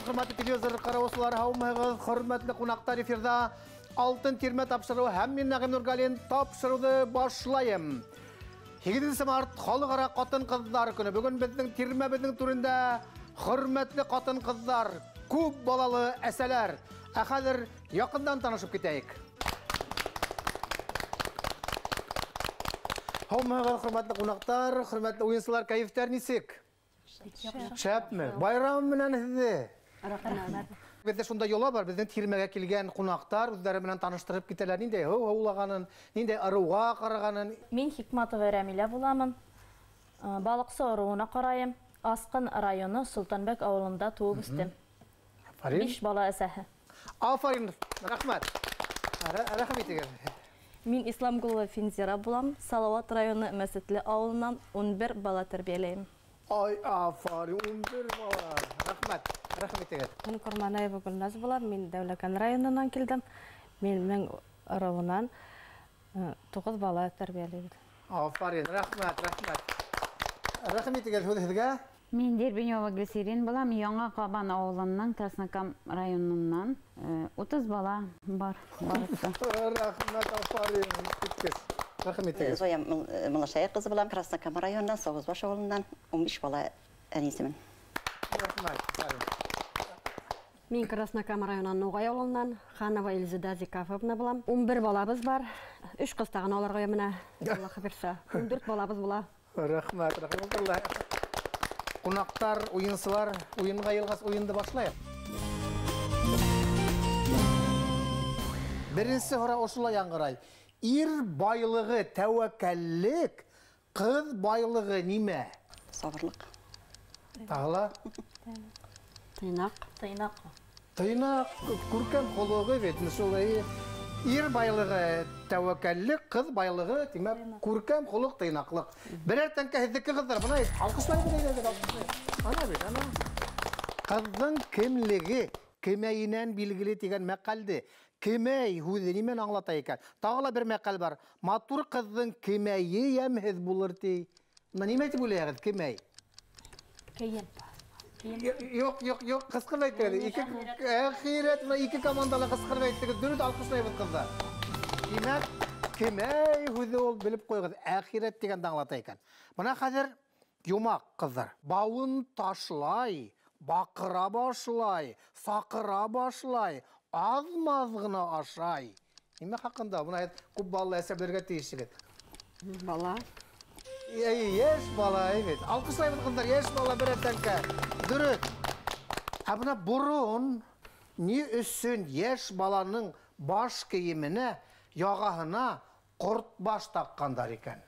Һаумыһығыҙ, хөрмәтле телевизор ҡараусылар, һаумыһығыҙ, хөрмәтле ҡунаҡтар, эфирҙа Алтын тирмә тапшырыуы һәм мин Нәғим Нургалин тапшырыуҙы башлайым. 8 март халыҡ-ара ҡатын-ҡыҙҙар көнө. Бөгөн беҙҙең тирмәбеҙҙең түрендә хөрмәтле ҡатын-ҡыҙҙар, күп балалы әсәләр. Ә хәҙер яҡындан танышып китәйек. Һаумыһығыҙ, хөрмәтле ҡунаҡтар, хөрмәтле уйынсылар, кәйефтәр нисек? Шәпме? Байрам менән һеҙҙе. Рәхмәт. Беҙҙә шунда йола бар, беҙҙең тирмәгә килгән ҡунаҡтар үҙҙәре менән таныштырып китәләр, ниндәй һыу һыулағанын, ниндәй ырыуға ҡарағанын. Мин Хикматова Рәмилә буламын. Балыҡсы ырыуына ҡарайым. Асҡын районы Солтанбәк ауылында тыуып үҫтем. Афарин. 5 бала әсәһе. Афарин, рәхмәт. Рәхмәт итегеҙ. Мин Исламгулова Финзира булам. Салават районы Мәсетле ауылынан 11 бала тәрбиәләйем. Ай, афарин, 11 бала. Рәхмәт. Рәхмәт итегеҙ. Мин Корманаева Гөлназ булам. Мин Дәүләкән районынан килдем. Мин мең ырыуынан 9 бала тәрбиәләйем. Афарин, рәхмәт, рәхмәт. Рәхмәт итегеҙ һүҙ һеҙгә. Мин Дербенева Гөлсирин булам. Яңа Ҡабан ауылынан, Краснокам районынан 30 бала бар, барысы. Рәхмәт, афарин, искиткес. Рәхмәт итегеҙ. Зоя Муллашәйе ҡыҙы булам. Краснокам районынан, Сауызбаш ауылынан 15 бала әнисемен. Рәхмәт, афарин. Мин Краснокам районынан Нуғай ауылынан Ханова Илзида Зикафовна булам. 11 балабыҙ бар. 3 ҡыҙ тағын алырға менә, Аллаһ бирсә. 14 балабыҙ була. Рәхмәт, рәхмәт. Ҡунаҡтар, уйынсылар, уйынға йылғас уйынды башлайыҡ. Беренсе һорау ошолай яңғырай. Ир байлығы тәүәккәллек, ҡыҙ байлығы нимә? Сабырлыҡ. Тағы ла? Тыйнаҡ. Тыйнаҡ. Тыйнаҡ, күркәм холоғо бит. Шул, ир байлығы тәүәккәллек, ҡыҙ байлығы, тимәк, күркәм холоҡ, тыйнаҡлыҡ. Берәр тәңкә һеҙҙеке, ҡыҙҙар, бына алҡышлайбыҙ, әйҙәгеҙ, алҡышлайбыҙ. Ана бит, ана. Ҡыҙҙың кемлеге кемәйенән билгеле тигән мәҡәлде. Кемәй һүҙе нимәне аңлата икән? Тағы ла бер мәҡәл бар. Матур ҡыҙҙың кемәйе йәмһеҙ булыр ти. Бына нимә тип уйлайһығыҙ, кемәй? Кейем. Юҡ, юҡ, юҡ, ҡысҡырып әйтегеҙ. Ике әхирәт, бына ике командала ҡысҡырып әйттегеҙ. Дөрөҫ, алҡышлайбыҙ, ҡыҙҙар. Тимәк, кемәй һүҙе ул, белеп ҡуйығыҙ, әхирәт тигәнде аңлата икән. Бына хәҙер йомаҡ, ҡыҙҙар. Бауын ташлай, баҡыра башлай, саҡыра башлай, аҙ-маҙ ғына ашай. Нимә хаҡында? Бына һеҙ күп балалы әсә белергә тейешһегеҙ. Бала. Әй, йәш бала, әйбәт. Алҡышлайбыҙ, ҡыҙҙар, йәш бала берәр тәңкә. Дөрөҫ. Ә бына борон ни өсөн йәш баланың баш кейеменә, яғаһына ҡорт баш таҡҡандар икән?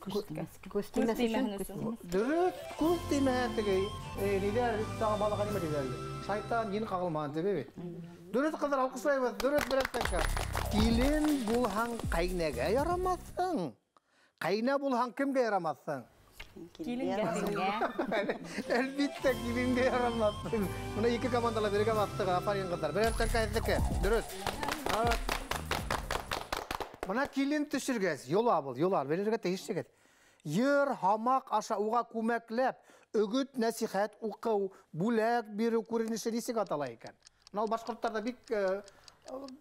Күҙ теймәһен өсөн. Дөрөҫ, күҙ теймәһен теге, ниҙәр, тағы балаға нимә тиҙәр әле? Шайтан, ен ҡағылмаһын тип, бит. Дөрөҫ, ҡыҙҙар, алҡышлайбыҙ, дөрөҫ, берәр тәңкә. Килен булһаң, ҡәйнәгә ярамаҫһың. Ҡәйнә булһаң, кемгә ярамаҫһың? Киленгә. Әлбиттә, киленгә ярамаҫһың. Бына ике командала бергә баҫтыҡ, афарин, ҡыҙҙар. Берәр тәңкә һеҙҙеке. Дөрөҫ. Бына килен төшөргәс, йола был, йола, белергә тейешһегеҙ. Йыр, һамаҡ аша уға күмәкләп, өгөт, нәсихәт уҡыу, бүләк биреү күренеше нисек атала икән? Бына ул башҡорттарҙа бик,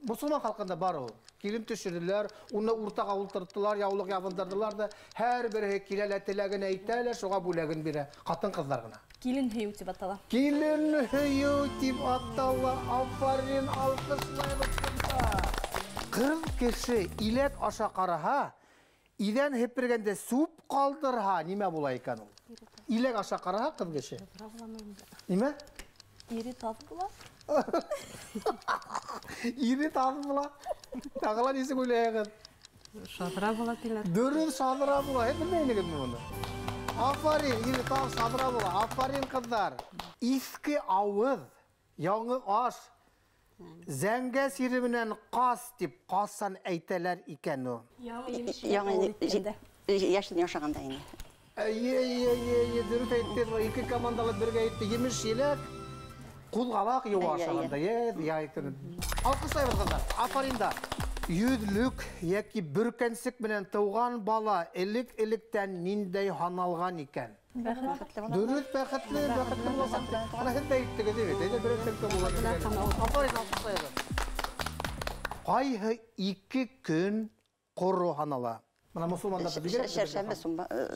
мосолман халҡында бар ул. Килен төшөрҙөләр, уны уртаға ултырттылар, яулыҡ ябындырҙылар ҙа, һәр береһе килә лә теләген әйтә лә, шуға бүләген бирә. Ҡатын-ҡыҙҙар ғына. Килен һөйөү тип атала. Килен һөйөү тип атала. Афарин, алҡышлайбыҙ, ҡыҙҙар. Ҡыҙ кеше иләк аша ҡараһа, иҙән һепергәндә сүп ҡалдырһа, нимә була икән ул? Иләк аша ҡараһа ҡыҙ кеше. Нимә? Ире таҙ була. Ире таҙ була. Тағы ла нисек уйлайһығыҙ? Шаҙра була тиләр. Дөрөҫ, шаҙра була. Һеҙ белмәй инегеҙме уны? Афарин, ире таҙ, шаҙра була. Афарин, ҡыҙҙар. Иҫке ауыҙ, яңы аш, зәңгә сире менән ҡас тип ҡасан әйтәләр икән ул? Яңы йәшен ашағанда инде. Эйе, эйе, эйе, эйе, дөрөҫ әйттегеҙ. Ике командалы бергә әйтте. Емеш еләк, ҡуҙғалаҡ йыуа ашағанда. Йә, йә, әйттегеҙ. Алҡышлайбыҙ, ҡыҙҙар. Афарин да. Йөҙлөк йәки бөркәнсек менән тыуған бала элек-электән ниндәй һаналған икән? Бәхетле була. Дөрөҫ, бәхетле, бәхетле буласаҡ. Бына һеҙ ҙә әйттегеҙ бит. Әйҙә берәр тәңкә була. Афарин, алҡышлайбыҙ. Ҡайһы ике көн ҡоро һанала? Бына мосолмандарҙа бигерәк Шәршәмбе,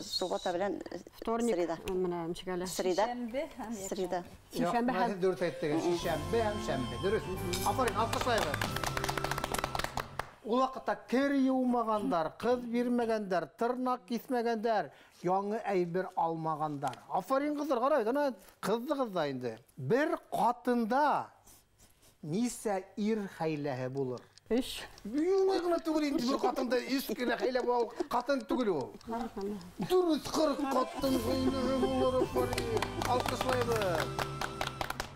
суббота белән Вторник. Среда. Менә ничек әле? Среда. Шәмбе һәм Среда. Шишәмбе һәм дөрөҫ әйттегеҙ. Шишәмбе һәм шәмбе. Дөрөҫ. Афарин, алҡышлайбыҙ. Ул ваҡытта кер йыумағандар, ҡыҙ бирмәгәндәр, тырнаҡ киҫмәгәндәр, яңы әйбер алмағандар. Афарин, ҡыҙҙар, ҡарай, ана ҡыҙҙығыҙ ҙа инде. Бер ҡатында нисә ир хәйләһе булыр? Өс. Юлай ғына түгел инде, бер ҡатында өс кенә хәйлә була, ул ҡатын түгел ул. Дөрөҫ, 40 ҡатын хәйләһе булыр, афарин. Алҡышлайбыҙ.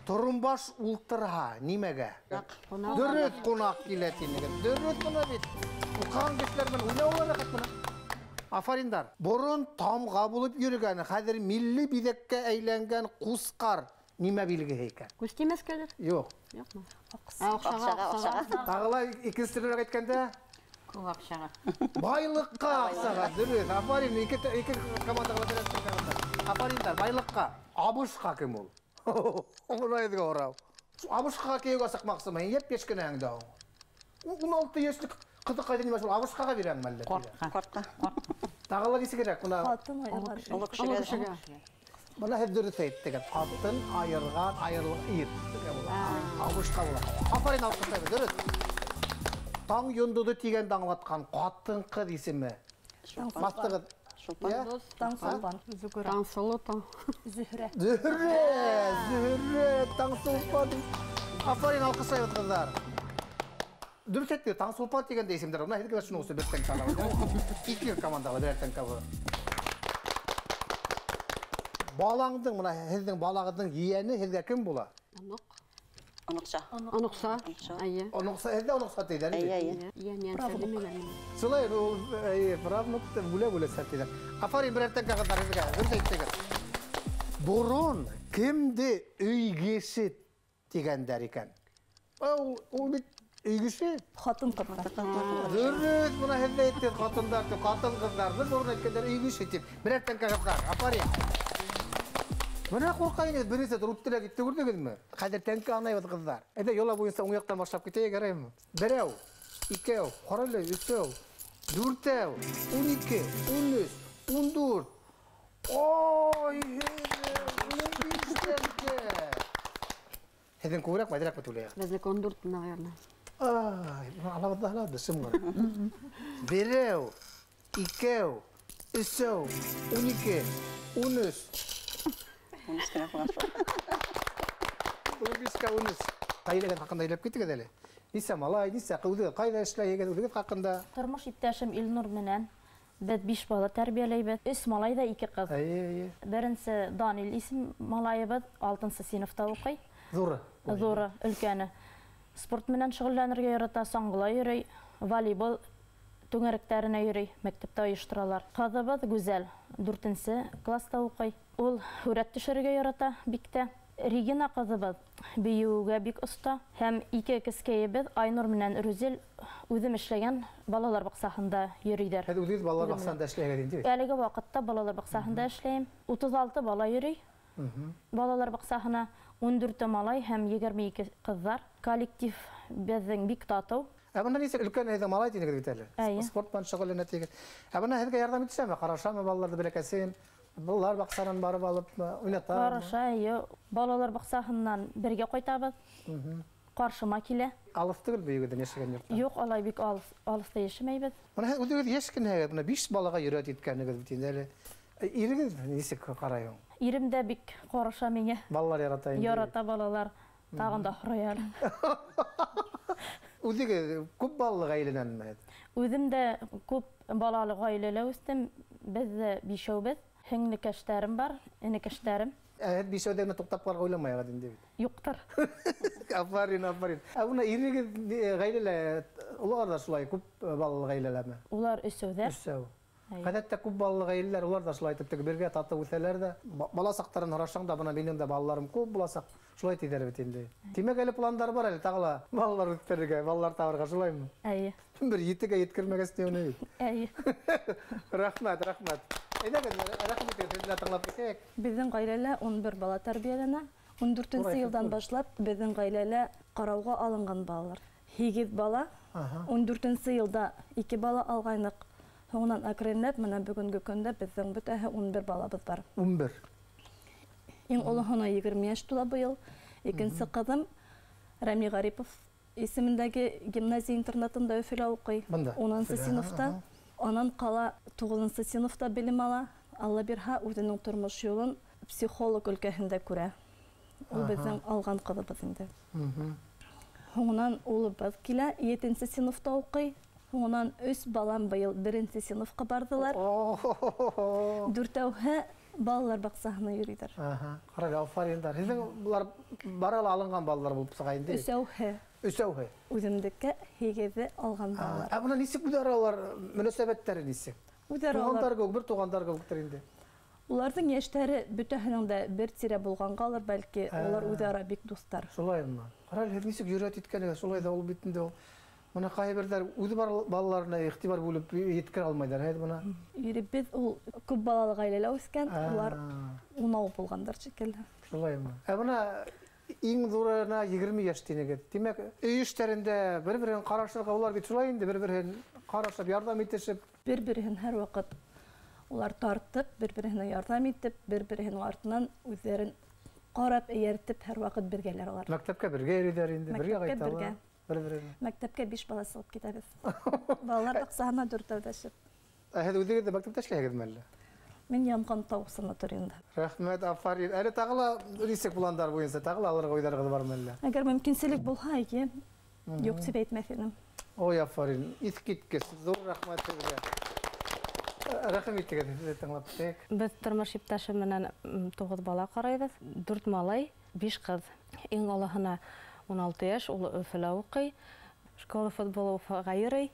Торомбаш ултырһа, нимәгә? Дөрөҫ, ҡунаҡ килә тинегеҙ. Дөрөҫ бына бит. Уҡыған кешеләр менән уйнауы рәхәт бына. Афариндар. Борон тамға булып йөрөгән, хәҙер милли биҙәккә әйләнгән ҡусҡар нимә билгеһе икән? Күз тимәскәлер? Юҡ. Юҡмы? Аҡсаға, аҡсаға. Тағы ла икенсе төрлөрәк әйткәндә? Күп аҡсаға. Байлыҡҡа, аҡсаға. Дөрөҫ. Афарин, ике командаға ла берәр тәңкә. Афариндар, байлыҡҡа. Абышҡа кем ул? Уңайҙы һорау. Абышҡаға кейәүгә сыҡмаҡсымы? Һин йәп-йәш кенәһең дә ул. 16 йәшлек ҡыҙыҡайҙы нимә шул абышҡаға бирәңме әллә? Ҡортҡа. Ҡортҡа. Тағы ла нисек кәрәк? Бына Ҡатын айырған. Оло кешегә. Бына һеҙ дөрөҫ әйттегеҙ. Ҡатын айырған, айырылған ир була. Абышҡа була. Афарин, алҡышлайбыҙ. Дөрөҫ. Таң йондоҙо тигәнде аңлатҡан ҡатын-ҡыҙ исеме. Баҫтығыҙ. Шулпан. Таңсулпан. Таңсылу, таң. Зөһрә. Зөһрә, Зөһрә, Таңсулпан. Афарин, алҡышлайбыҙ, ҡыҙҙар. Дөрөҫ әйтте, Таңсулпан тигән дә исемдәр. Бына һеҙгә шуның өсөн бер тәңкә алабыҙ. Ике командаға берәр тәңкә була. Балаңдың, бына һеҙҙең балағыҙҙың ейәне һеҙгә кем була? Оноҡ. Оноҡса. Оноҡса. Эйе. Оноҡса, һеҙҙә оноҡса тиҙәр. Эйе, эйе. Ейән, ейән. Шулай, ул, эйе, правнук бүлә-бүлә сәт тиҙәр. Афарин, берәр тәңкә ҡыҙҙар һеҙгә. Дөрөҫ әйттегеҙ. Борон кемде өйгеше тигәндәр икән? Ул бит өйгеше. Ҡатын-ҡыҙҙар. Дөрөҫ, бына һеҙ ҙә әйттегеҙ, ҡатындар тип, ҡатын-ҡыҙҙарҙы борон әйткәндәр өйгеше тип. Берәр тәңкә ҡыҙҙар. Афарин. Бына ҡурҡа инегеҙ, бер нисә тороп теләк итте, күрҙегеҙме? Хәҙер тәңкә анайбыҙ, ҡыҙҙар. Әйҙә, йола буйынса уң яҡтан башлап китәйек, яраймы? Берәү, икәү, ҡара әле, өсәү, дүртәү, 12, 13, 14. Ой, 15 тәңкә. Һеҙҙең күберәкме, әҙерәкме түләйек? Беҙҙеке 14, наверное. Ай, алабыҙ ҙа алабыҙ, шым ғына. Берәү, икәү, өсәү, 12, 13. 13 кенә булған шул. 15-кә 13. Ғаиләгеҙ хаҡында һөйләп китегеҙ әле. Нисә малай, нисә ҡыҙ, үҙегеҙ ҡайҙа эшләйһегеҙ, үҙегеҙ хаҡында? Тормош иптәшем Илнур менән беҙ 5 бала тәрбиәләйбеҙ. 3 малай ҙа 2 ҡыҙ. Эйе, эйе. Беренсе Данил исем малайыбыҙ 6-нсы синыфта уҡый. Ҙуры. Ҙуры, өлкәне. Спорт менән шөғөлләнергә ярата, саңғыла йөрөй, волейбол түңәрәктәренә йөрөй, мәктәптә ойошторалар. Ҡыҙыбыҙ Гүзәл 4-нсе класста уҡый. Ул һүрәт төшөрөргә ярата бик тә. Регина ҡыҙыбыҙ бейеүгә бик оҫта. Һәм ике кескәйебеҙ Айнур менән Рүзел үҙем эшләгән балалар баҡсаһында йөрөйҙәр. Һеҙ үҙегеҙ балалар баҡсаһында эшләйһегеҙ инде? Әлеге ваҡытта балалар баҡсаһында эшләйем. 36 бала йөрөй. Балалар баҡсаһына 14 малай һәм 22 ҡыҙҙар. Коллектив беҙҙең бик татыу. Ә бына нисек өлкән әйҙә малай тинегеҙ бит әле. Спорт менән шөғөлләнә тигеҙ. Ә бына һеҙгә ярҙам итешәме? Ҡарашамы балаларҙы бәләкәсен? Балалар баҡсаһынан барып алып уйнатамы? Ҡараша, эйе. Балалар баҡсаһынан бергә ҡайтабыҙ. Ҡаршыма килә. Алыҫ түгел бейегеҙҙән йәшәгән йорттан? Юҡ, алай бик алыҫта йәшәмәйбеҙ. Бына һеҙ үҙегеҙ йәш кенәһегеҙ, бына 5 балаға йөрәт иткәнегеҙ бит инде әле. Ирегеҙ нисек ҡарай һуң? Ирем дә бик ҡараша миңә. Балалар ярата инде. Ярата балалар. Тағын да һорай әле. Үҙегеҙ күп балалы ғаиләнәнме? Үҙем дә күп балалы ғаиләлә үҫтем. Беҙ ҙә бишәүбеҙ. Һеңлекәштәрем бар, энекәштәрем. Һеҙ бишәүҙә генә туҡтап ҡалырға уйламайһығыҙ инде бит? Юҡтыр. Афарин, афарин. Ә бына ирегеҙ ғаиләлә, улар ҙа шулай күп балалы ғаиләләме? Улар өсәүҙәр. Өсәү. Ғәҙәттә күп балалы ғаиләләр, улар ҙа шулай итеп бергә татыу үҫәләр ҙә. Бала саҡтарын һорашһаң да, бына минең дә балаларым күп буласаҡ, шулай тиҙәр бит инде. Тимәк, әле пландар бар әле, тағы ла балалар үҫтерергә, балалар табырға, шулаймы? Эйе. Бер етегә еткермәгәс ни уны бит. Эйе. Рәхмәт, рәхмәт. Әйҙәгеҙ, рәхмәт итегеҙ, һеҙҙе тыңлап китәйек. Беҙҙең ғаиләлә 11 бала тәрбиәләнә. 14 йылдан башлап беҙҙең ғаиләлә ҡарауға алынған балалар. 8 бала, 14 йылда 2 бала алғайныҡ. Һуңынан әкренләп менә бөгөнгө көндә беҙҙең бөтәһе 11 балабыҙ бар. 11. Иң олоһона 20 йәш тула быйыл. Икенсе ҡыҙым Рәми Ғарипов исемендәге гимназия интернатында Өфөлә уҡый. 10-нсы синыфта. Анан ҡала 9-нсы синыфта белем ала. Алла бирһә, үҙенең тормош юлын психолог өлкәһендә күрә. Ул беҙҙең алған ҡыҙыбыҙ инде. Һуңынан улыбыҙ килә, 7-нсе синыфта уҡый. Һуңынан 3 балам быйыл 1-нсе синыфҡа барҙылар. Дүртәүһе балалар баҡсаһына йөрөйҙәр. Ҡарағыҙ, афариндар. Һеҙҙең былар бары ла алынған балалар булып сыға инде. Өсәүһе. Өсәүһе. Үҙемдеке 8-е алған балалар. Ә бына нисек үҙ аралар мөнәсәбәттәре нисек? Үҙ аралар. Туғандар кеүек, бер туғандар кеүектер инде. Уларҙың йәштәре бөтәһенең дә бер тирә булғанғалыр, бәлки улар үҙ ара бик дуҫтар. Шулаймы? Ҡара әле, һеҙ нисек йөрәт иткәнегеҙ, шулай ҙа ул бит инде ул. Бына ҡайһы берҙәр үҙ балаларына иғтибар бүлеп еткерә алмайҙар, һеҙ бына. Иребеҙ ул күп балалы ғаиләлә үҫкән, улар унау булғандар шикелле. Шулаймы? Ә бына иң ҙурына 20 йәш тинегеҙ. Тимәк, өй эштәрендә бер-береһен ҡарашырға улар бит шулай инде, бер-береһен ҡарашып, ярҙам итешеп. Бер-береһен һәр ваҡыт улар тартып, бер-береһенә ярҙам итеп, бер-береһенең артынан үҙҙәрен ҡарап, эйәртеп һәр ваҡыт бергәләр алар. Мәктәпкә бергә йөрөйҙәр инде, бергә Мәктәпкә ҡайталар. бергә. Бер-береһенә. Мәктәпкә 5 бала сығып китәбеҙ. Балалар баҡсаһына дүртәүләшеп. Ә һеҙ үҙегеҙ дә мәктәптә эшләйһегеҙме әллә? Мин Ямған тау санаторийында. Рәхмәт, афарин. Әле тағы ла нисек пландар буйынса, тағы ла алырға уйҙарығыҙ бармы әллә? Әгәр мөмкинселек булһа, эйе. Юҡ тип әйтмәҫ инем. Ой, афарин. Иҫ киткес. Ҙур рәхмәт һеҙгә. Рәхим итегеҙ, һеҙҙе тыңлап китәйек. Беҙ тормош иптәше менән 9 бала ҡарайбыҙ. 4 малай, 5 ҡыҙ. Иң олоһона 16 йәш, ул Өфөлә уҡый. Школа футбола Уфаға йөрөй.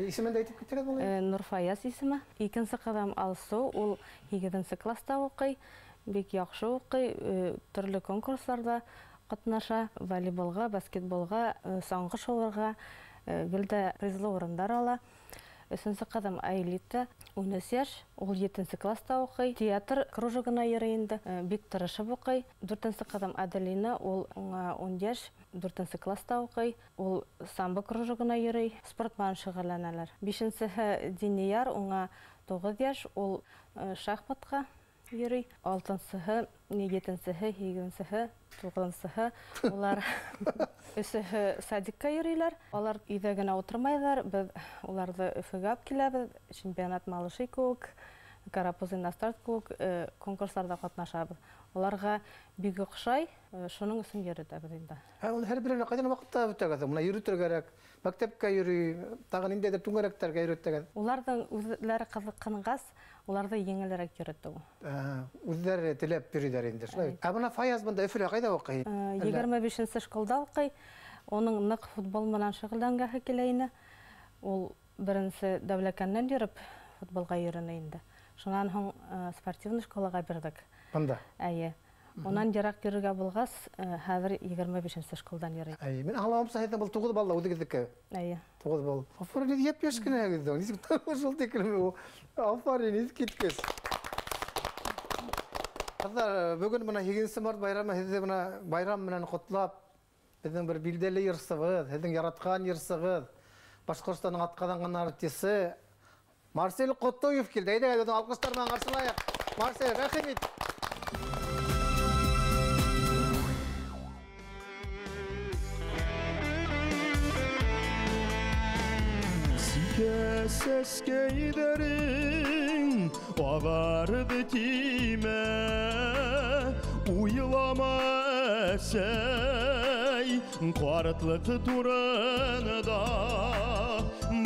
Исемен дә әйтеп китегеҙ малай? Нурфаяз исеме. Икенсе ҡыҙым Алсыу, ул 8-нсе класста уҡый. Бик яҡшы уҡый, төрлө конкурсларҙа ҡатнаша. Волейболға, баскетболға, саңғы шыуырға, гел дә призлы урындар ала. Өсөнсө ҡыҙым Айлита, 13 йәш, ул 7-нсе класста уҡый. Театр кружогына йөрөй инде, бик тырышып уҡый. Дүртенсе ҡыҙым Аделина, ул уңа 10 йәш, 4-нсе класста уҡый. Ул самбо кружогына йөрөй, спорт менән шөғөлләнәләр. Бишенсеһе Динияр, уңа 9 йәш, ул шахматҡа йөрөй. Алтынсыһы, етенсеһе, һигеҙенсеһе, туғыҙынсыһы, улар өсөһө садикка йөрөйләр. Алар өйҙә генә ултырмайҙар, беҙ уларҙы Өфөгә алып киләбеҙ. Чемпионат малышей кеүек, Карапузы на старт кеүек конкурсларҙа ҡатнашабыҙ. Уларға бик оҡшай, шуның өсөн йөрөтәбеҙ инде. Ә ул һәр береһенә ҡайҙан ваҡытта бөтәгеҙ? Бына йөрөтөргә кәрәк, мәктәпкә йөрөй, тағы ниндәйҙер түңәрәктәргә йөрөтәгеҙ? Уларҙың үҙҙәре ҡыҙыҡҡанғас, уларҙы еңелерәк йөрөтөү. Үҙҙәре теләп йөрөйҙәр инде, шулай бит. Ә бына Фаяз бында Өфөлә ҡайҙа уҡый? 25-нсе школда уҡый. Уның ныҡ футбол менән шөғөлләнгәһе килә ине. Ул беренсе Дәүләкәндән йөрөп футболға йөрөнө инде. Шунан һуң спортивный школаға бирҙек. Бында? Эйе. Унан йыраҡ йөрөргә булғас, хәҙер 25-нсе школдан йөрөй. Эйе, мин аңлауымса, һеҙҙең был 9 балла үҙегеҙҙеке. Эйе. 9 бал. Афарин, йәп-йәш кенә һегеҙ. Нисек шул тиклем ул? Афарин, иҫ киткес. Ҡыҙҙар, бөгөн бына 8 март байрамы, һеҙҙе бына байрам менән ҡотлап, беҙҙең бер билдәле йырсыбыҙ, һеҙҙең яратҡан йырсығыҙ, Башҡортостандың атҡаҙанған артисы Марсель Ҡотоев килде. Әйҙәгеҙ, беҙҙең алҡыштар менән ҡаршылайыҡ. Марсель, рәхим ит. Сикә сәскәйҙәрең ағарҙы тимә, уйлама әсәй, ҡартлыҡ турында.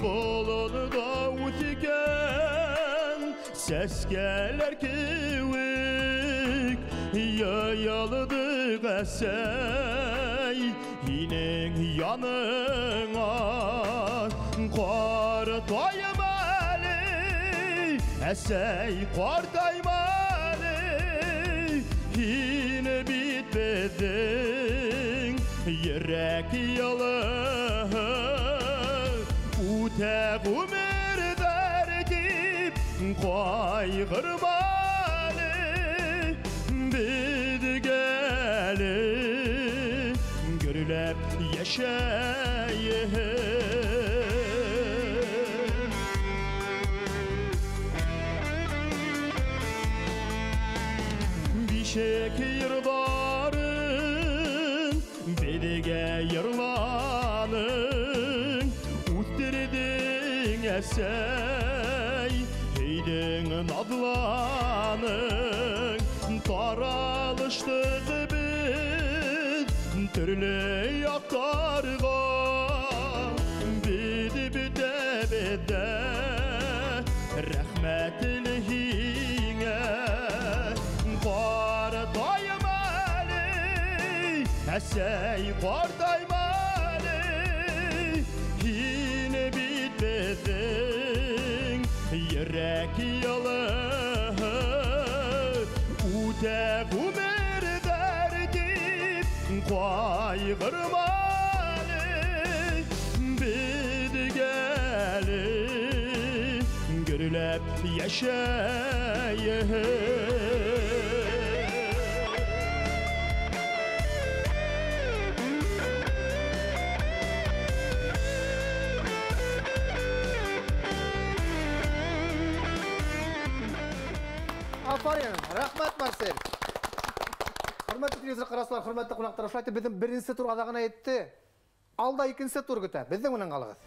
Болонда үҫкән сәскәләр кеүек йыйылдыҡ әсәй, һинең яныңа. Ҡартайым әле, әсәй, ҡартайым әле, һин бит беҙҙең йөрәк йылыһы. Үтә ғүмерҙәр тип Ҡайғырма әле, беҙгә әле гөрләп йәшәйек. Бишек йырҙарын беҙгә йырланың, үҫтерҙең әсәй, һөйҙөң наҙланың. Таралыштыҡ беҙ төрлө яҡтарға, беҙ бөтәбеҙ ҙә рәхмәтле һиңә. Ҡартайма әле, әсәй, ҡартайма әле, һин бит беҙҙең йөрәк йылыһы. Үтә ғүмерҙәр тип ҡайғырма әле, беҙгә әле гөрләп йәшәйек. Афарин, рәхмәт, Марсель. Хөрмәтле телевизор ҡараусылар, хөрмәтле ҡунаҡтар, ошолай итеп беҙҙең беренсе тур аҙағына етте. Алда икенсе тур көтә. Беҙҙең менән ҡалығыҙ.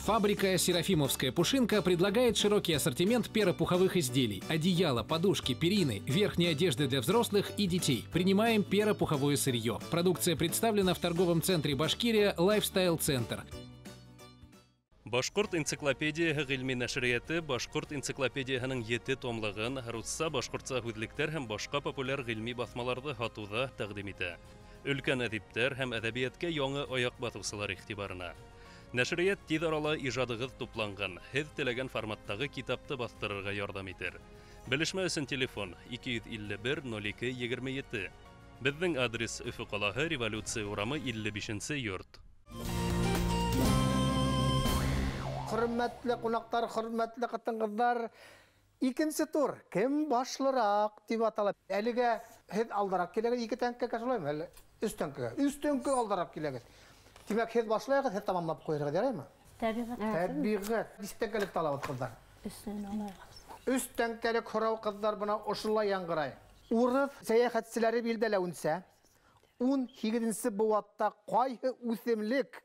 Фабрика «Серафимовская пушинка» предлагает широкий ассортимент перопуховых изделий: одеяла, подушки, перины, верхней одежды для взрослых и детей. Принимаем перопуховое сырье. Продукция представлена в торговом центре «Башкирия» «Лайфстайл Центр». Башҡорт энциклопедияһы ғилми нәшриәте Башҡорт энциклопедияһының 7 томлығын, русса, башҡортса һүҙлектәр һәм башҡа популяр ғилми баҫмаларҙы һатыуҙа тәҡдим итә. Өлкән әҙиптәр һәм әҙәбиәткә яңы аяҡ баҫыусылар иғтибарына. Нәшриәт тиҙ арала ижадығыҙ тупланған, һеҙ теләгән форматтағы китапты баҫтырырға ярҙам итер. Белешмә өсөн телефон 251 02 27. Беҙҙең адрес: Өфө ҡалаһы, Революция урамы, 55 йорт. Хөрмәтле ҡунаҡтар, хөрмәтле ҡатын-ҡыҙҙар, икенсе тур кем башлыраҡ тип атала. Әлегә һеҙ алдараҡ киләгеҙ, 2 тәңкәгә шулаймы, әллә 3 тәңкәгә? 3 тәңкә алдараҡ киләгеҙ. Тимәк, һеҙ башлайғыҙ, һеҙ тамамлап ҡуйырғыҙ, яраймы? Тәбиғәт. Тәбиғәт. Нисә тәңкәлек талабыҙ, ҡыҙҙар? Өсөн алайғыҙ. 3 тәңкәлек һорау, ҡыҙҙар, бына ошолай яңғырай. Урыҫ сәйәхәтселәре билдәләүенсә, 18 быуатта ҡайһы үҫемлек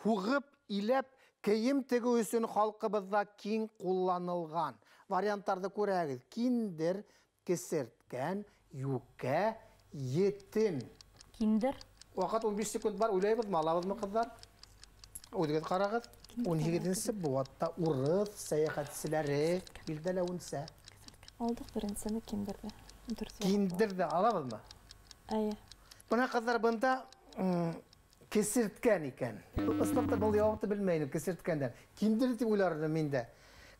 һуғып, иләп, кейем тегеү өсөн халҡыбыҙҙа киң ҡулланылған? Варианттарҙы күрәгеҙ: киндер, кесерткән, йүкә, етен. Киндер. Ваҡыт 15 секунд бар, уйлайбыҙмы, алабыҙмы, ҡыҙҙар? Үҙегеҙ ҡарағыҙ. 18 быуатта урыҫ сәйәхәтселәре билдәләүенсә. Алдыҡ беренсене, киндерҙе. Киндерҙе алабыҙмы? Эйе. Бына, ҡыҙҙар, бында кесерткән икән. Ысынлап та был яуапты белмәйем, кесерткәндән. Киндер тип уйлар инем мин дә.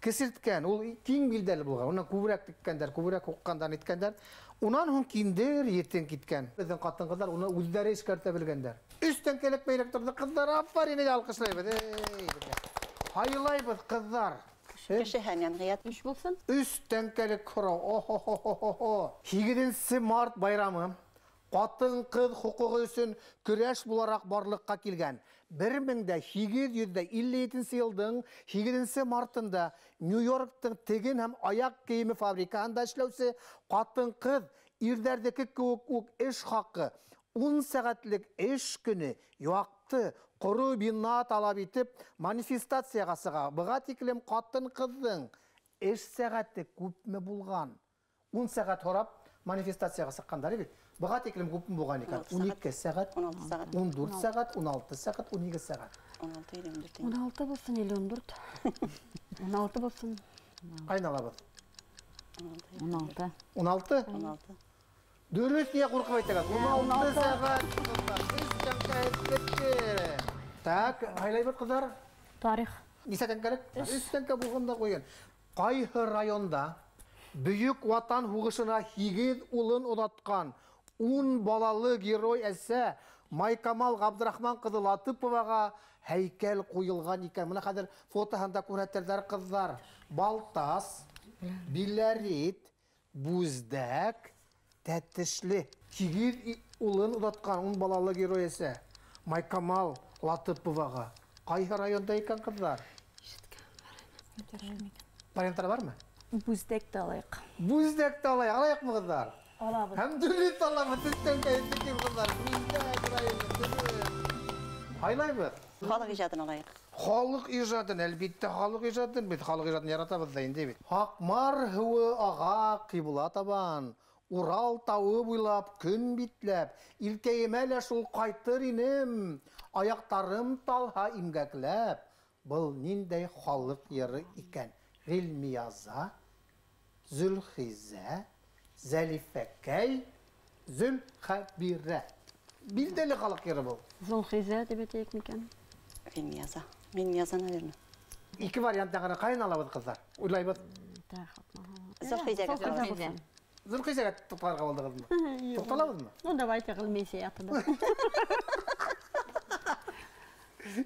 Кесерткән, ул киң билдәле булған. Унан күберәк теккәндәр, күберәк һуҡҡандар, иткәндәр. Унан һуң киндер етен киткән. Беҙҙең ҡатын-ҡыҙҙар уны үҙҙәре эшкәртә белгәндәр. 3 тәңкәлек бәйләп торҙо ҡыҙҙар, афарин, алҡышлайбыҙ. Эй, һайлайбыҙ, ҡыҙҙар. Кеше һәм йәмғиәт. 3 булсын. 3 тәңкәлек һорау. О-хо-хо-хо-хо. 8 март байрамы ҡатын-ҡыҙ хоҡуғы өсөн көрәш булараҡ барлыҡҡа килгән. 1857 йылдың 8 мартында Нью-Йорктың теген һәм аяҡ кейеме фабрикаһында эшләүсе ҡатын-ҡыҙ ирҙәрҙеке кеүек үк эш хаҡы, 10 сәғәтлек эш көнө, яҡты, ҡоро бина талап итеп манифестацияға сыға. Быға тиклем ҡатын-ҡыҙҙың эш сәғәте күпме булған? 10 сәғәт һорап манифестацияға сыҡҡандар бит. Быға тиклем күпме булған икән? 12 сәғәт, 14 сәғәт, 16 сәғәт, 12 сәғәт. 16 или 14. 16 булсын или 14. 16 булсын. Ҡайҙан алабыҙ? 16. 16? 16. Дөрөҫ, ниңә ҡурҡып әйтәгеҙ? 16 сәғәт. Так, һайлайбыҙ, ҡыҙҙар. Тарих. Нисә тәңкәлек? 3 тәңкә булғанда ҡуйын. Ҡайһы районда Бөйөк Ватан һуғышына 8 улын оҙатҡан 10 балалы герой әсә Майкамал Ғабдрахман ҡыҙы Латыповаға һәйкәл ҡуйылған икән. Мына хәҙер фотоһында күрһәтәләр ҡыҙҙар. Балтас, Биләрит, Бүздәк, Тәтешле. 8 улын оҙатҡан 10 балалы герой әсә Майкамал Латыповаға. Ҡайһы районда икән, ҡыҙҙар? Варианттар бармы? Бүздәкте алайыҡ. Бүздәкте алайыҡ. Алайыҡмы, ҡыҙҙар? Алабыҙ. Һәм дөрөҫ алабыҙ. Ҡыҙҙар. Бүздәк районы. Һайлайбыҙ. Халыҡ ижадын алайыҡ. Халыҡ ижадын, әлбиттә, халыҡ ижадын. Беҙ халыҡ ижадын яратабыҙ ҙа инде бит. Һаҡмар һыуы аға ҡибла табан, Урал тауы буйлап, көн битләп, илкәйемә лә шул ҡайтыр инем, аяҡтарым талһа имгәкләп. Был ниндәй халыҡ йыры икән? Ғилмияза, Зөлхизә, Зәлифәкәй, Зөлхәбирә. Билдәле халыҡ йыры был. Зөлхизә тип әйтәйек микән? Ғилмияза. Ғилмияза, наверное. Ике варианттан ғына ҡайын алабыҙ, ҡыҙҙар? Уйлайбыҙ. Зөлхизәгә. Зөлхизә. Зөлхизәгә туҡтарға булдығыҙмы? Туҡталабыҙмы? Ну, давайте Ғилмияза.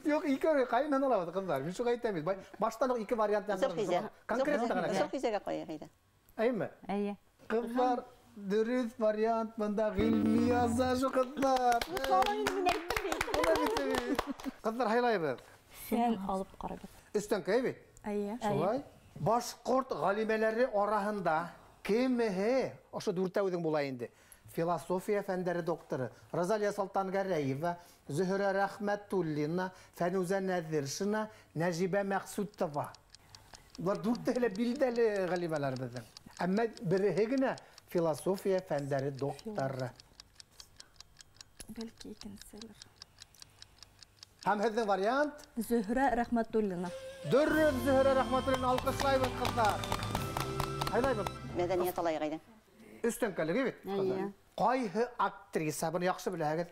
Юҡ, ике ҡайындан алабыҙ, ҡыҙҙар. Мин шуға әйтәм бит. Баштан уҡ ике варианттан. Зөлхизә. Конкрет ғына. Зөлхизәгә ҡуйыҡ әйҙә. Әйме? Әйе. Ҡыҙҙар, дөрөҫ вариант бында Ғилмияза шул, ҡыҙҙар. Ҡыҙҙар, һайлайбыҙ. Сәл алып ҡарайбыҙ. Өҫтән бит? Әйе. Шулай. Башҡорт ғалимәләре араһында кемеһе, ошо дүртәүҙең була инде. Философия фәндәре докторы Розалия Солтангәрәева, Зөһрә Рәхмәтуллина, Фәнүзә Нәҙиршина, Нәжибә Мәҡсүтова. Улар дүртәү лә билдәле ғалимәләр беҙҙең. Әммә береһе генә философия фәндәре докторы. Бәлки икенселер. Һәм һеҙҙең вариант? Зөһрә Рәхмәтуллина. Дөрөҫ, Зөһрә Рәхмәтуллина, алҡышлайбыҙ, ҡыҙҙар. Һайлайбыҙ. Мәҙәниәт алайыҡ әйҙә. Өҫтәңкәлеге бит. Әйе. Ҡайһы актриса, быны яҡшы беләһегеҙ,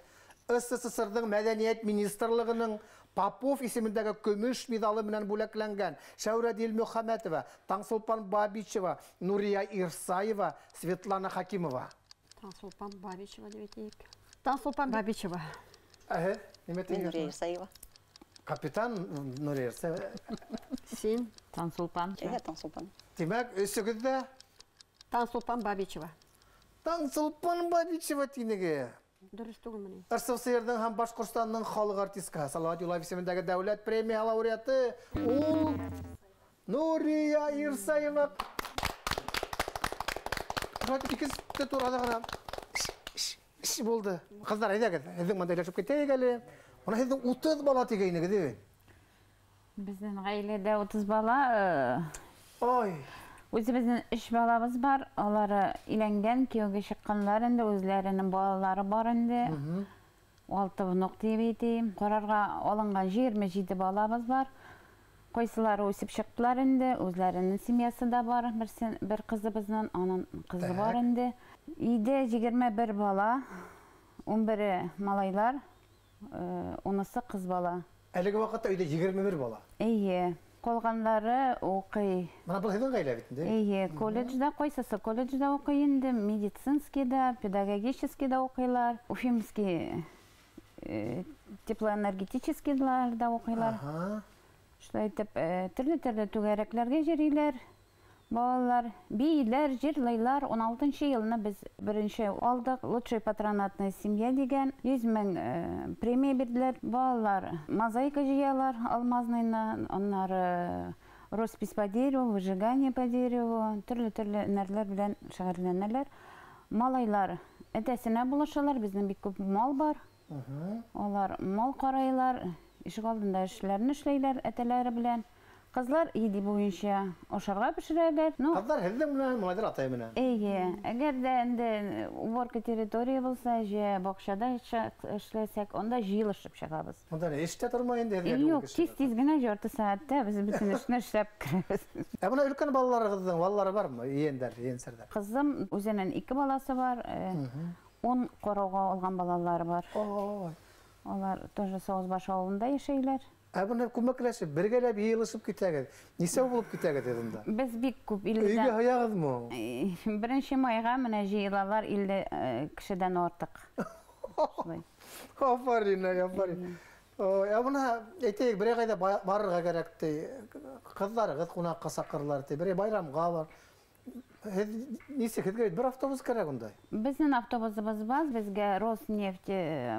СССРҙың Мәҙәниәт министрлығының Попов исемендәге көмөш миҙалы менән бүләкләнгән Шәүрә Дилмөхәмәтова, Таңсулпан Бабичева, Нурия Ирсаева, Светлана Хакимова. Таңсулпан Бабичева тип әйтәйек. Таңсулпан Бабичева. Әһе, нимә Мин Нурия тиң? Ирсаева. Капитан Нурия Ирсаева. Син? Таңсулпан. Әйе, Таңсулпан. Тимәк, өсөгөҙ ҙә? Таңсулпан Бабичева. Таңсулпан Бабичева тинеге. Дөрөҫ түгелме ни? РСФСРҙың һәм Башҡортостандың халыҡ артисткаһы Салауат Юлаев исемендәге дәүләт премия лауреаты ул Нурия Ирсаева. Шулай икенсе турала ғына ш булды. Ҡыҙҙар, әйҙәгеҙ, һеҙҙең менән һөйләшеп китәйек әле. Бына һеҙҙең 30 бала тигәйнегеҙ, бит? Беҙҙең ғаиләдә 30 бала. Ой. Үҙебеҙҙең 3 балабыҙ бар. Алары өйләнгән, кейәүгә сыҡҡанлар инде, үҙләренең балалары бар инде. 6 внук тип әйтәйем. Ҡарарға алынған 27 балабыҙ бар. Ҡайсылары үҫеп сыҡтылар инде, үҙләренең семьясы да бар. Берсен, бер ҡыҙыбыҙҙың, аның ҡыҙы бар инде. Өйҙә 21 бала, 11 малайлар, 10-сы ҡыҙ бала. Әлеге ваҡытта өйҙә 21 бала. Эйе. Ҡалғандары уҡый. Бына был һеҙҙең ғаилә бит инде. Эйе, колледжда, ҡайсысы колледжда уҡый инде, медицинскийҙа, педагогическийҙа уҡыйлар, уфимский, теплоэнергетическийҙарҙа уҡыйлар. Шулай итеп, төрлө-төрлө түгәрәкләргә йөрөйләр балалар, бейиләр, җырлайлар. Ун алтынчы елны без беренче алдык. Лучшая патронатная семья дигән 100 мең премия бирделәр. Балалар мозаика җыялар алмазныйны, аннары роспись по дереву, выжигание по дереву, төрле-төрле һөнәрләр белән шөгыльләнәләр. Малайлар әтәсенә булышалар, безнең бик күп мал бар. Алар мал карайлар, ишек алдында эшләрен эшләйләр әтәләре белән. Кызлар иде буенча ашарга пешерәләр. Ну, Кызлар һеҙҙең менән, малайлар атай менән. Эйе, әгәр дә инде уборка территория булса, же бакчада эшләсәк, онда җыелышып чыгабыз. Монда ни эш тә тормай инде һеҙгә Юк, кеше бар. тиз-тиз генә ярты сәғәттә без бөтен эшне эшләп керәбез. Ә бына өлкән балаларыгыҙҙың балалары бармы? Ейендәр, ейенсәрҙәр. Кызым үзенең 2 баласы бар, 10 карауга алган балалары бар. Ой. Алар тоже Сауызбаш авылында яшәйләр. Ә бына күмәкләшеп, бергәләп йыйылышып китәгеҙ. Нисәү булып китәгеҙ унда? Без бик күп илледән. Өйгә һыяғыҙмы? Беренче майға менә җыелалар илле кешедән артык. Шулай. Афарин, афарин. Ә бына әйтәйек, берәй ҡайҙа барырға кәрәк ти, ҡыҙҙарығыҙ ҡунаҡҡа саҡыралар ти, берәй байрамға бар. Һеҙ нисек, һеҙгә бер автобус кәрәк унда? Беҙҙең автобусыбыҙ бар, беҙгә Роснефть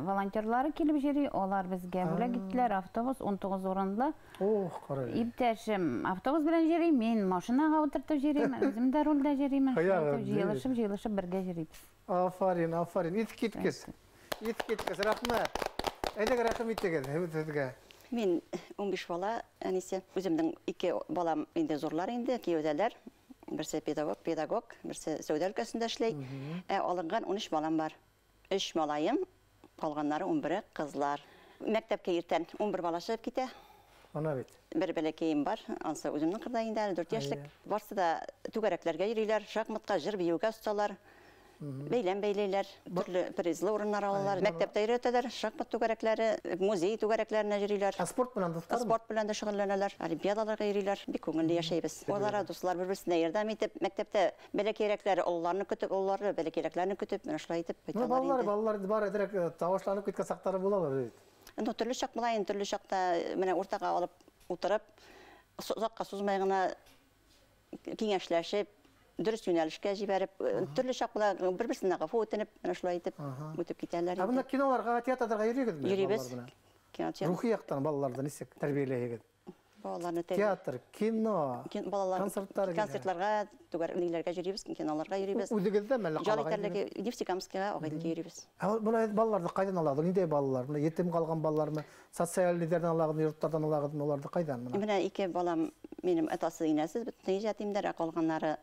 волонтерлары килеп йөрөй, улар беҙгә бүләк иттеләр автобус 19 урынлы. Ох, ҡара. Иптәшем автобус белән йөрөй, мин машинаға ултыртып йөрөйм, үҙем дә рулдә йөрөйм. Йыйылышып, йыйылышып бергә йөрөйбөҙ. Афарин, афарин. Иҫ киткес. Иҫ киткес, рәхмәт. Әйҙәгеҙ, рәхим итегеҙ һеҙгә. Мин 15 бала, әнисе. Үҙемдең 2 балам инде ҙурлар инде, кейәүҙәләр. Берсе педагог, берсе сәүҙә өлкәсендә эшләй. Ә алынған 13 балам бар. 3 малайым, ҡалғаннары 11 ҡыҙлар. Мәктәпкә иртән 11 бала сығып китә. Ана бит. Бер бәләкәйем бар, ансы үҙемдең ҡырҙа инде әле 4 йәшлек. Барсы да түгәрәкләргә йөрөйләр, шахматҡа, жыр бейеүгә осталар. Бәйләм бәйләйләр, төрлө призлы урыннар алалар. Мәктәптә өйрәтәләр, шахмат түгәрәкләре, музей түгәрәкләренә йөрөйләр. Ә спорт менән дуҫтармы? Спорт белән дә шөгыльләнәләр, олимпиадаларға йөрөйләр. Бик күңелле йәшәйбеҙ. Улара дуҫлар бер-берсенә ярҙам итеп, мәктәптә бәләкәйерәкләре ололарны көтөп, ололары бәләкәйерәкләрне көтөп, менә шулай итеп ҡайталар инде. Балалар бар әҙерәк тауышланып киткән саҡтары булалыр бит. Ну, төрлө чак була инде, төрлө чакта менә уртаға алып утырып, озаҡҡа сузмай ғына киңәшләшеп, дөрөҫ йүнәлешкә җибәреп, төрлө чак була, бер-берсенә ғәфү үтенеп, менә шулай итеп үтеп китәләр. Ә бына киноларға, театрҙарға йөрөйһөгөҙмө? Йөрөйбөҙ. Кино, Рухи яҡтан балаларҙы нисек тәрбиәләйһегеҙ? Балаларны Театр, кино, балалар концерттар. Концертларға, түгәрәкләргә йөрөйбөҙ, киноларға йөрөйбөҙ. Үҙегеҙҙәме әллә ҡалаға? Ял итәрлеге Нефтекамскиға, Ағиҙелгә йөрөйбөҙ. Ә бына балаларҙы ҡайҙан алағыҙ? Ниндәй балалар? Бына етем ҡалған балалармы? Социаль ниҙәрҙән алағыҙмы, йорттарҙан алағыҙмы? Уларҙы ҡайҙан бына? Менә 2 балам минем атасы, инәсез, бөтөн ятимдәр, ә ҡалғаннары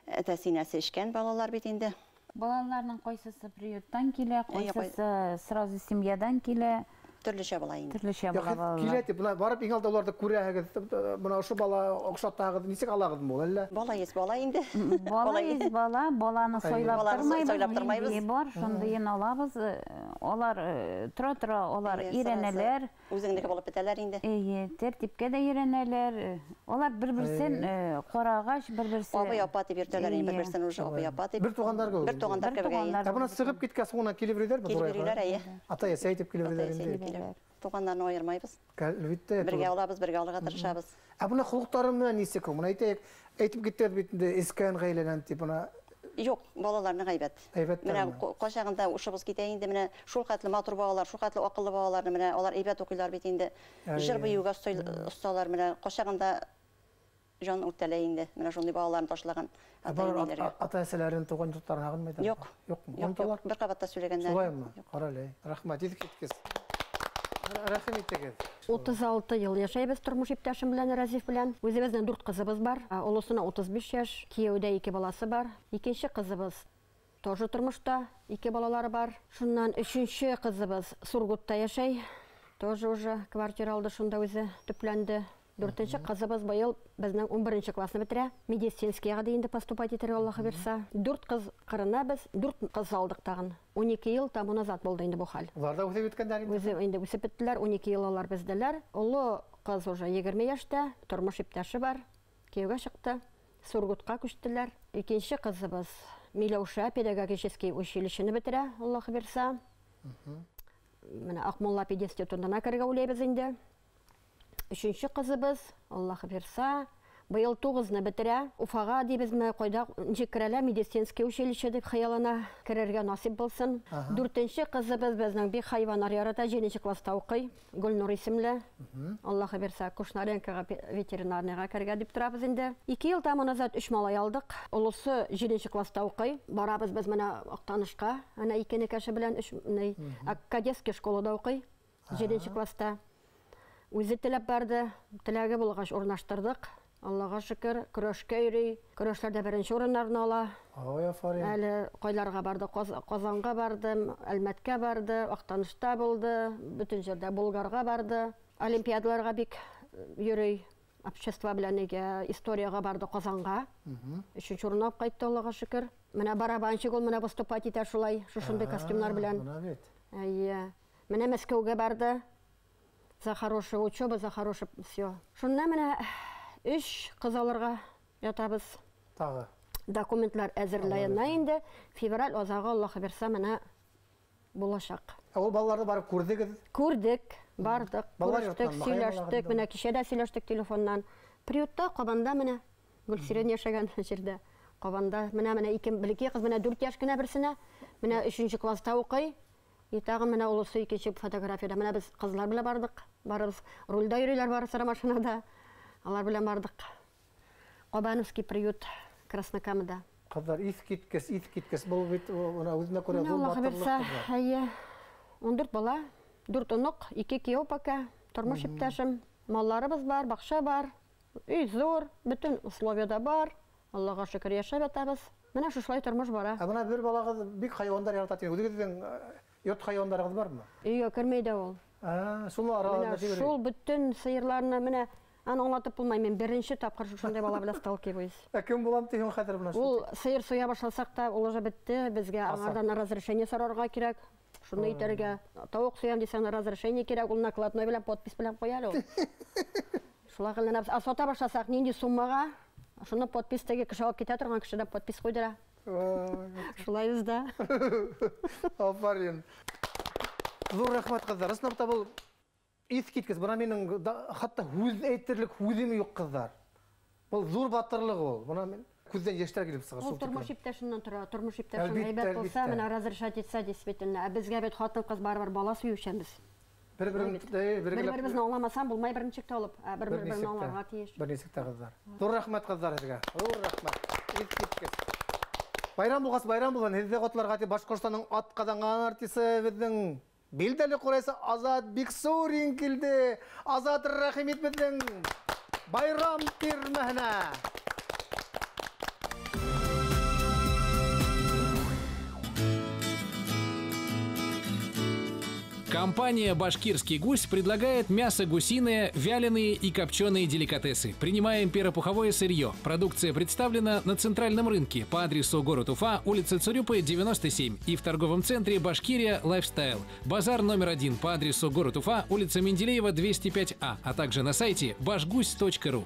әтәсе, инәсе эшкән балалар бит инде. Балаларның ҡайсыһы приюттан килә, ҡайсыһы сразу семьядан килә. Төрлөсә була инде. Төрлөсә була балалар. Килә тип, бына барып иң алда уларҙы күрәһегеҙ, бына ошо бала оҡшатағыҙ, нисек алағыҙмы ул әллә? Бала есть бала инде. Бала есть бала, баланы сайлап тормайбыҙ. Ни бар, шундыйын алабыҙ. Алар тора-тора, алар өйрәнәләр. Үҙеңдеке булып бөтәләр инде. Эйе, тәртипкә дә өйрәнәләр. Алар бер-берсен ҡарағас, бер-берсе абый апа тип йөртәләр инде, бер-берсен уже абый апа дип. Бер туғандар кеүек. Бер туғандар кеүек. Ә бына сығып киткәс, һуңынан килеп йөрөйҙәрме? Килеп йөрөйләр, эйе. Атай, әсәй тип килеп йөрөйҙәр инде. Туғандарны айырмайбыҙ. Әлбиттә, бергә алабыҙ, бергә алырға тырышабыҙ. Ә бына холоҡтары менән нисек һуң? Бына әйтәйек, әйтеп киттегеҙ бит инде, эскән ғаиләнән тип бына. Юҡ, балаларны ғәйбәт. Әйбәттәрме? Менә ҡайсағында ушыбыҙ китә инде, менә шул хәтле матур балалар, шул хәтле аҡыллы балаларны, менә алар әйбәт уҡыйлар бит инде. Жыр бейеүгә оҫталар, менә ҡайсағында жан үртәлә инде. Менә шундай балаларны ташлаған ата-әнәләргә. Ата-әсәләрен, туған йорттарын һағынмайҙар? Юҡ. Юҡмы? Юҡ, бер ҡабатта сөйләгәндәр. Шулаймы? Ҡара әле. Рәхмәт, иҫ киткес. Рәхим итегеҙ. 36 йыл йәшәйбеҙ тормош иптәшем белән, Рәзиф белән. Үҙебеҙҙең 4 ҡыҙыбыҙ бар. Олосона 35 йәш, кейәүҙә 2 баласы бар. Икенсе ҡыҙыбыҙ тоже тормошта, 2 балалары бар. Шуннан өсөнсө ҡыҙыбыҙ Сургутта йәшәй. Тоже уже квартира алды, шунда үҙе төпләнде. Дүртенсе ҡыҙыбыҙ быйыл беҙҙең 11 классны бөтөрә. Медицинскийға да инде поступать итергә Аллаһы бирсә. 4 ҡыҙ ҡырына беҙ 4 ҡыҙ алдыҡ тағын. 12 йыл тому назад булды инде бу хәл. Улар да үҫеп бөткәндәр инде. Үҙе инде үҫеп бөттөләр, 12 йыл алар беҙҙәләр. Оло ҡыҙ уже 20 йәштә, тормош иптәше бар, кейәүгә сыҡты, Сургутҡа күстеләр. Икенсе ҡыҙыбыҙ Миләүшә педагогический училищены бөтөрә, Аллаһы бирсә. Менә Аҡмулла пединститутына керергә уйлайбыҙ инде. Өсөнсө ҡыҙыбыҙ, Аллаһы бирсә, быйыл 9-ны бөтөрә. Уфаға дибеҙме, ҡайҙа нисек керәлә, медицинский училище дип хыяллана, керергә насип булсын. Дүртенсе ҡыҙыбыҙ беҙҙең бик хайваннар ярата, 7 класста уҡый, Гөлнур исемле. Аллаһы бирсә, Кушнаренкоға ветеринарныйға керергә дип торабыҙ инде. 2 йыл тому назад 3 малай алдыҡ. Олоһо 7 класста уҡый. Барабыҙ беҙ менә Аҡтанышҡа, ана ике кеше белән өс, кадетский школала уҡый, 7 класста. Үҙе теләп барҙы, теләге булғас урынлаштырҙыҡ. Аллаға шөкөр, көрәшкә йөрөй, көрәшләрҙә беренсе урыннарны ала. Ой, афарин. Әле ҡайларға барҙы, Ҡазанға барҙы, Әлмәткә барҙы, Аҡтанышта булды, бөтөн ерҙә Булгарға барҙы. Олимпиадаларға бик йөрөй, общество белән нигә, историяға барҙы Ҡазанға. Өсөнсө урын алып ҡайтты, Аллаға шөкөр. Менә барабанщик ул, менә выступать итә шулай, шушындай костюмнар белән. Бына бит. Әйе. Менә Мәскәүгә барҙы. За хорошую учебу, за хорошее все. Шунда менә 3 ҡыҙ алырға ятабыҙ. Тағы. Документлар әҙерләнә инде. Февраль аҙағы, Аллаһы бирсә, менә буласаҡ. Ә ул балаларҙы барып күрҙегеҙ? Күрҙек, бардыҡ, күрештек, сөйләштек, менә кисә дә сөйләштек телефоннан. Приютта, Ҡабанда менә Гөлсирен йәшәгән җирдә. Ҡабанда менә ике бәләкәй ҡыҙ менә 4 йәш кенә берсенә, менә 3-нче класста уҡый. И тағын менә олоһо икенсе фотографияда. Менә беҙ ҡыҙлар белән бардыҡ. Барыбыҙ рулдә йөрөйләр барысы машинада. Алар белән бардыҡ. Ҡабановский приют Краснокамада. Ҡыҙҙар, иҫ киткес, иҫ киткес. Был бит уны үҙенә күрә ҙур батырлыҡ. Әйе. 14 бала, 4 оноҡ, 2 кейәү пока, тормош иптәшем, малларыбыҙ бар, баҡса бар, өй ҙур, бөтөн условияда бар. Аллаға шөкөр йәшәп ятабыҙ. Менә шушылай тормош бара. Ә бына бер балағыҙ бик хайуандар ярата тигән. Үҙегеҙҙең йорт хайуандарығыҙ бармы? Өйгә кермәй ҙә ул. Шул арала шул бөтөн сыйырларына менә аны аңлатып булмай. Мин беренсе тапҡыр шушындай бала белән сталкиваюсь. Ә кем булам тиһең хәҙер менә шул? Ул сыйыр суя башласаҡ та, ул уже бетте. Беҙгә аңарҙан разрешение сорарға кәрәк. Шуны итәргә. Тауыҡ суям дисәң, разрешение кәрәк. Ул накладной белән, подпись белән ҡуя әле ул. Шулай ҡылынабыҙ. Ә сата башласаҡ, ниндәй суммаға? Шуны подпись теге кеше алып китә торған кешедән подпись ҡуйҙыра. Шулай беҙҙә. Афарин. Ҙур рәхмәт, ҡыҙҙар. Ысынлап та был иҫ киткес. Бына минең хатта һүҙ әйтерлек һүҙем юҡ, ҡыҙҙар. Был ҙур батырлыҡ ул. Бына мин күҙҙән йәштәр килеп сыға. Ул тормош иптәшенән тора. Тормош иптәшең әйбәт булса, менә разрешать итсә, действительно. Ә беҙгә бит ҡатын-ҡыҙ барыбер бала сөйөүсәнбеҙ. Бер-беребеҙне аңламаһаң, булмай беренсек тә алып, ә бер-беребеҙне аңларға тейеш. Бер нисек тә, ҡыҙҙар. Ҙур рәхмәт, ҡыҙҙар, һеҙгә. Ҙур рәхмәт. Иҫ киткес. Байрам булғас, байрам булһын. Һеҙҙе ҡотларға тип Башҡортостандың атҡаҙанған артисы беҙҙең билдәле ҡурайсы Азат Биксурин килде. Азат, рәхим ит беҙҙең байрам тирмәһенә. Компания «Башкирский гусь» предлагает мясо гусиное, вяленые и копченые деликатесы. Принимаем перопуховое сырье. Продукция представлена на центральном рынке по адресу город Уфа, улица Цурюпы, 97 и в торговом центре «Башкирия Лайфстайл». Базар номер 1 по адресу город Уфа, улица Менделеева, 205А, а также на сайте башгусь.ру.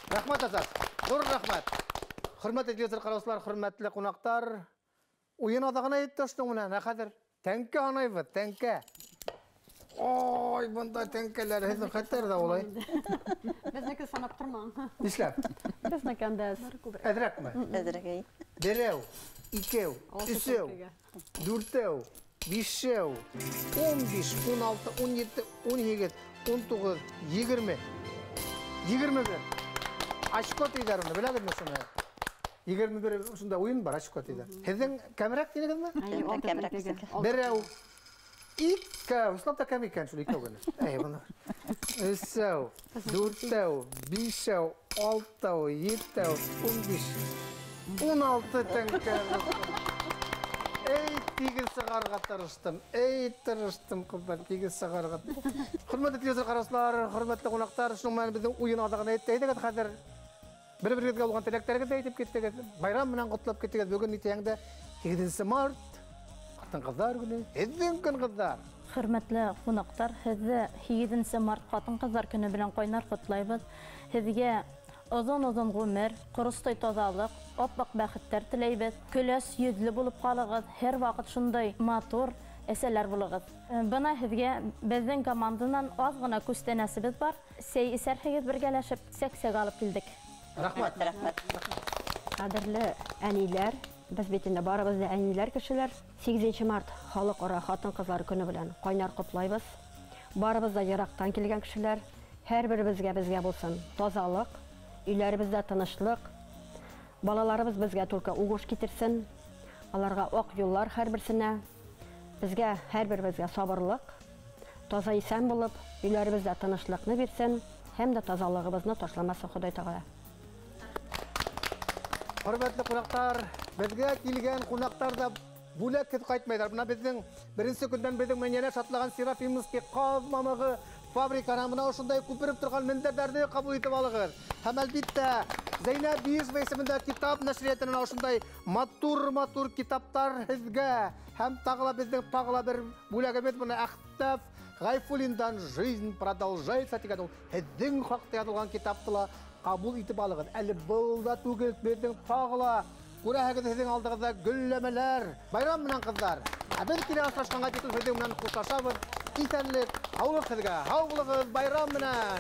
Рәхмәт, Азат. Ҙур рәхмәт. Хөрмәтле телевизор ҡараусылар, хөрмәтле ҡунаҡтар. Уйын аҙағына етте ошоноң менән. Ә хәҙер тәңкә һанайбыҙ, тәңкә. Ой, бында тәңкәләр һеҙҙең хәтәр ҙә улай. Беҙҙеке санап тормаң. Нишләп? Беҙҙеке анда әҙ. Әҙерәкме? Әҙерәк, әй. Берәү, икәү, өсәү, дүртәү, бишәү, 15, 16, 17, 18, 19, 20. 21. Очко тейҙәр уны, беләгеҙме шуны? 21 шунда уйын бар, очко тейҙәр. Һеҙҙең кәмерәк тинегеҙме? Кәмерәк беҙҙеке. Берәү, икәү, ысынлап та кәм икән шул икәү генә. Әй, бына. Өсәү, дүртәү, бишәү, алтау, етәү, 15, 16 тәңкә. Эй, тигеҙ сығарырға тырыштым. Эй, тырыштым, ҡыҙҙар, тигеҙ сығарырға. Хөрмәтле телевизор ҡараусылар, хөрмәтле ҡунаҡтар, шуның менән беҙҙең уйын аҙағына етте. Әйҙәгеҙ хәҙер бер-берегеҙгә булған теләктәрегеҙҙе әйтеп киттегеҙ. Байрам менән ҡотлап киттегеҙ. Бөгөн нитәһәң дә 8 март, ҡатын-ҡыҙҙар көнө, һеҙҙең көн, ҡыҙҙар. Хөрмәтле ҡунаҡтар, һеҙҙе 8 март ҡатын-ҡыҙҙар көнө белән ҡайнар ҡотлайбыҙ. Һеҙгә оҙон-оҙон ғүмер, ҡоростай таҙалыҡ, ап-аҡ бәхеттәр теләйбеҙ. Көләс йөҙлө булып ҡалығыҙ, һәр ваҡыт шундай матур әсәләр булығыҙ. Бына һеҙгә беҙҙең команданан аҙ ғына күстәнәсебеҙ бар. Сәй эсәрһегеҙ бергәләшеп, сәк-сәк алып килдек. Рәхмәт. Рәхмәт. Ҡәҙерле әниләр, беҙ бит инде барыбыҙ да әниләр кешеләр. 8 март халыҡ-ара ҡатын-ҡыҙҙар көнө белән ҡайнар ҡотлайбыҙ. Барыбыҙ да йыраҡтан килгән кешеләр. Һәр беребеҙгә беҙгә булсын тазалыҡ, өйләребеҙҙә тыныслыҡ, балаларыбыҙ беҙгә только уңыш китерсен, аларға аҡ юллар һәр берсенә, беҙгә һәр беребеҙгә сабырлыҡ, таза иҫән булып, өйләребеҙҙә тыныслыҡны бирсен һәм дә тазалығыбыҙны ташламасын Хоҙай Тәғәлә. Хөрмәтле ҡунаҡтар, беҙгә килгән ҡунаҡтар ҙа бүләкһеҙ ҡайтмайҙар. Бына беҙҙең беренсе көндән беҙҙең менән йәнә шатлаған Серафимовский ҡаҙ мамығы фабриканан бына ошондай күпереп торған мендәрҙәрҙе ҡабул итеп алығыҙ. Һәм әлбиттә Зәйнәб Биишева исемендә китап нәшриәтенән ошондай матур-матур китаптар һеҙгә. Һәм тағы ла беҙҙең тағы ла бер бүләгебеҙ бына Әхтәф Ғайфуллиндан «Жизнь продолжается» тигән ул һеҙҙең хаҡта яҙылған китапты ла ҡабул итеп алығыҙ. Әле был да түгел, беҙҙең тағы ла күрәһегеҙ һеҙҙең алдығыҙҙа гөлләмәләр. Байрам менән, ҡыҙҙар. Ә беҙ килә осрашҡанға тиклем һеҙҙең менән хушлашабыҙ. Иҫәнлек, һаулыҡ һеҙгә. Һау булығыҙ, байрам менән.